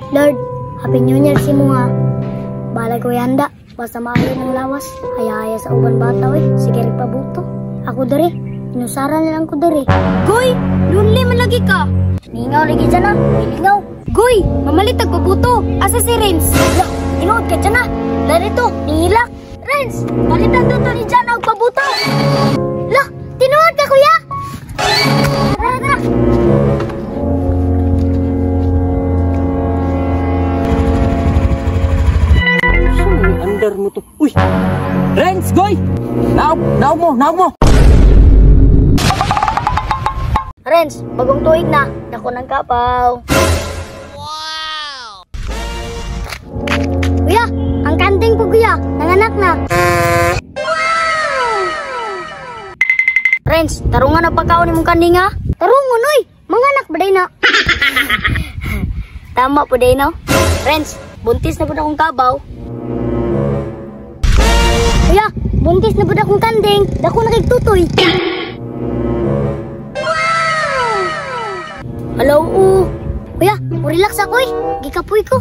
Lord, Happy New Year si mo nga. Balay ko yanda, basta maayo ng lawas. Haya-haya sa uban bata, oy. Sige rin pabuto. Ako dere, inusara na lang ko dere. Goy, lonely man lagi ka. Ningaw lagi dyan ah, lingaw. Goy, mamalit pabuto. Asa si Renz? La, inuod ka dyan ah. Narito, nihilak. Renz, palitan to ni Jana og pabuto. La, tinuod ka kuya. Tara, tara. Under mo to. Uy! Renz, goy! Naog, naog mo, naog mo! Renz, bagong tuig na. Dako ng kapaw. Wow! Kuya, ang kanding po kuya. Nanganak na. Wow! Renz, tarungan na pagkaon imong kanding ha? Tarungan oy! Manganak ba day na? Tama po day no? Renz, buntis na po akong kabaw. Kuya, buntis na po akong kanding. Dako na kay tutoy. Wow! Hello, Kuya, relax ako eh. Gikapoy ko.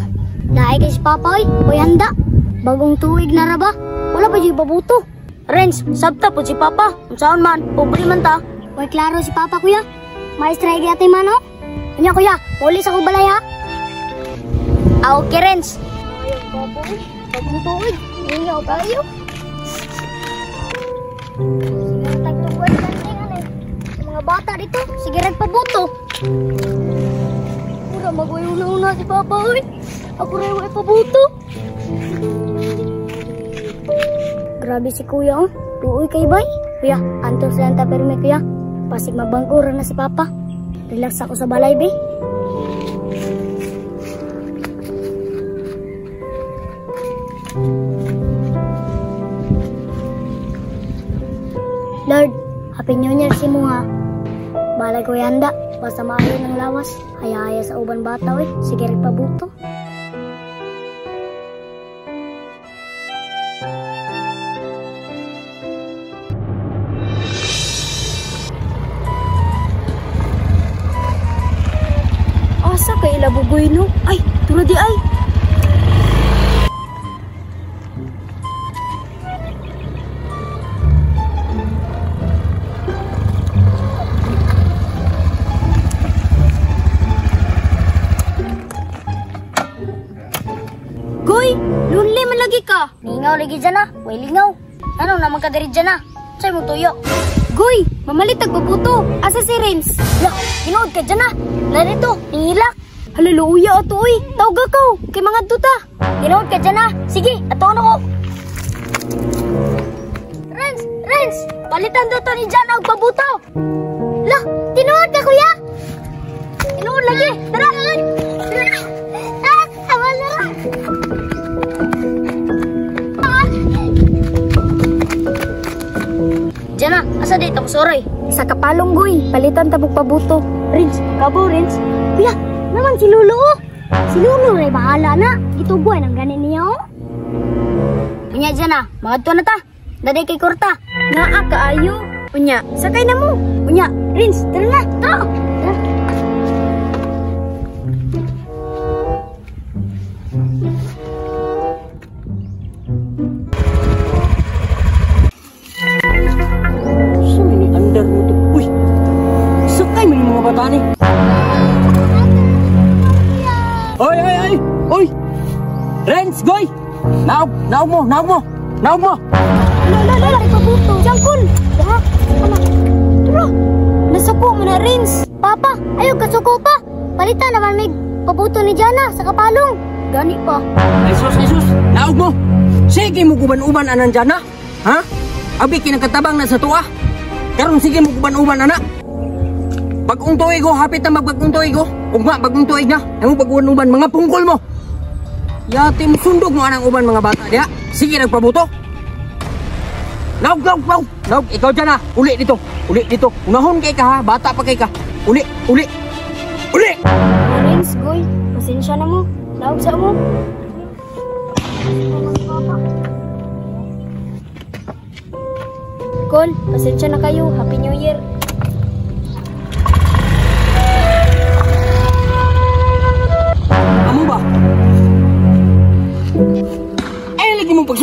Naay kay si Papa oy. Uy, handa. Bagong tuig na ra ba? Wala pa yung babuto. Renz, sabta po si Papa. Unsaon man, pobre man ta. Uy, klaro si Papa kuya. Maestra igi ate man oh. Unya kuya, uli sa ko balay ha. Ah, okay Renz. Ayaw Papa oy. Bagong tuig. Ingaw kayo. Sige, tagtubuan kanding ano eh. Mga bata dito, sige nagpabuto. Mura mag-una-una si Papa oy. Ako rin ay pabuto. Grabe si kuya oh. Luoy kay bay. Kuya, antos lang ta permi kuya. Pasig mabangkura na si Papa. Relax ako sa balay be. Lord, Happy New Year si mo ha. Balay ko yanda, basta maayo ng lawas. Haya-haya sa uban bata oy, sige rin pabuto. Asa kay ilabugoy no? Ay, turo di ay. Goy, lonely man lagi ka. Ningaw lagi dyan ah, way lingaw. Ano naman ka diri dyan ah? Sa'yo mo tuyo. Goy, mamalit pabuto. Asa si Renz? La, inuod ka dyan ah. Narito, nihilak. Hala, luuya ato oy. Tawag ka, kay mga duta. Inuod ka dyan ah. Sige, ato na ko. Renz, Renz, palitan do to ni Jana og pabuto. La, tinuod ka kuya. Inuod lagi, tara. Ah, awal na ra. Jana, asa dito mo soroy? Sa kapalong goy, palitan tabog pabuto. Renz, kabo Renz. Kuya, naman si Lolo oh. Si Lolo ray bahala na. Gitubuan ang ganin niya oh. Unya Jana, magadto na ta. Daday kay kurta. Naa kaayo. Unya, sakay na mo. Unya, Renz, tara na. Tara. Tara. Under mo to. Uy! Sakay mo yung mga bata ni. Oy, oy, oy! Uy! Renz, goy! Naog, naog mo, naog mo! Naog mo! La, la, la, la! Pabuto! Jangkol! Ha? Ano? Tara! Nasuko mo na, Renz! Papa, ayaw kasuko pa! Palitan naman may pabuto ni Jana sa kapalong! Gani pa! Ay sus, ay sus! Naog mo! Sige mo guban-uban anan Jana! Ha? Abi, kinakatabang na sa tuwa! Karon sige mo guban-uban ana. Bagong tuig oh, hapit na magbagong tuig oh. Ugma bagong tuig na. Amo baguan-uban mga pungkol mo. Yati mo sundog mo anang uban mga bata diha. Sige nagpabuto. Naog, naog, naog. Naog, ikaw dyan ha. Uli dito. Uli dito. Unahon kay ka ha, bata pa kay ka. Uli, uli. Uli. Renz, goy, pasensya na mo. Naog sa mo. Col, pasensya na kayo. Happy New Year. Amo ba?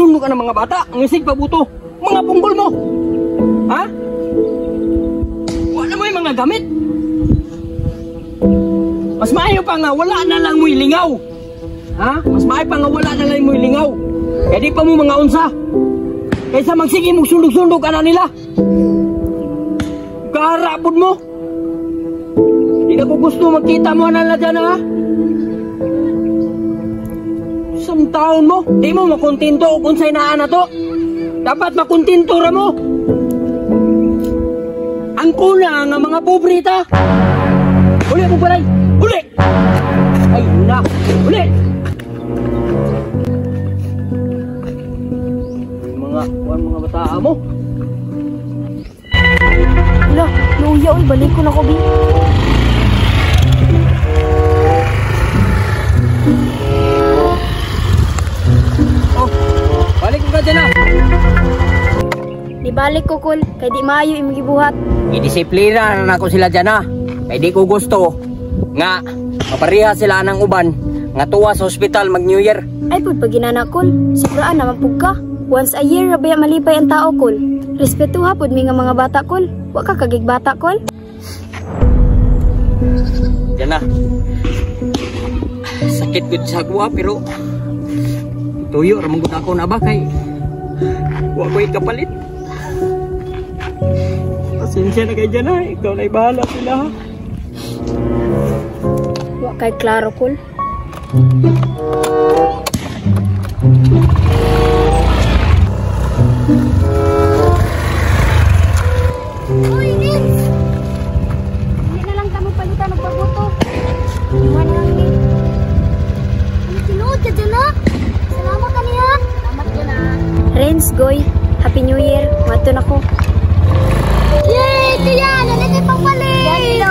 Sundog-sundog ka ng mga bata. Ang isig pabuto. Mga punggol mo. Ha? Wala mo yung mga gamit. Mas maayo pa nga wala na lang mo'y lingaw. Ha? Mas maayo pa nga wala na lang mo'y lingaw. Kaya di pa mo mga unsa. Kaysa magsige mong sundog-sundog ka na nila. Karapod mo. Di na ko gusto magkita mo na na dyan, ha? Isang taon mo, di mo makontento kung sa'y naa na to. Dapat makontento ra mo. Ang kuna nga mga pobre ta. Uli mo balay. Uli! Ay, na. Uli! Mga, kuwan mga bata mo. Hala, luya oy, balik ko na ko bi. Oh, balik ko ka dyan ah. Nibalik ko kol, kay di maayo imong gibuhat. Idisiplina na nako sila dyan ah. Kay di ko gusto nga mapareha sila ng uban nga tuwa sa ospital mag New Year. Ay pud paginana kol, sobraan naman pud ka. Once a year ra baya malipay ang tao kol. Respetuha pud mi nga mga bata kol. Wa ka kagig bata kol. Diyan na. Sakit gud sa guwa pero tuyo ra man gud ako na ba kay wa ko'y kapalit. Pasensya na kay Jana, ikaw na'y bahala sila. Wa kay klaro kol. Uy, Vince! Hindi na lang kamo palitan og pabuto. Iwan lang ni. Ano tinuod ka dyan, ha? Salamat ka niya. Salamat dyan, ha. Renz, Goy, Happy New Year. Mato na ko. Yay! Kuya! Nalagay pang palit!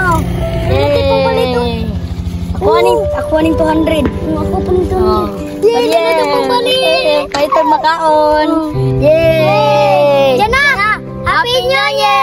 Nalagay pang palit, oh. Ako aning 200. Ako pa nito. Yay! Nalagay pang palit! Kahit makaon. Yay! Jana! Happy New Year!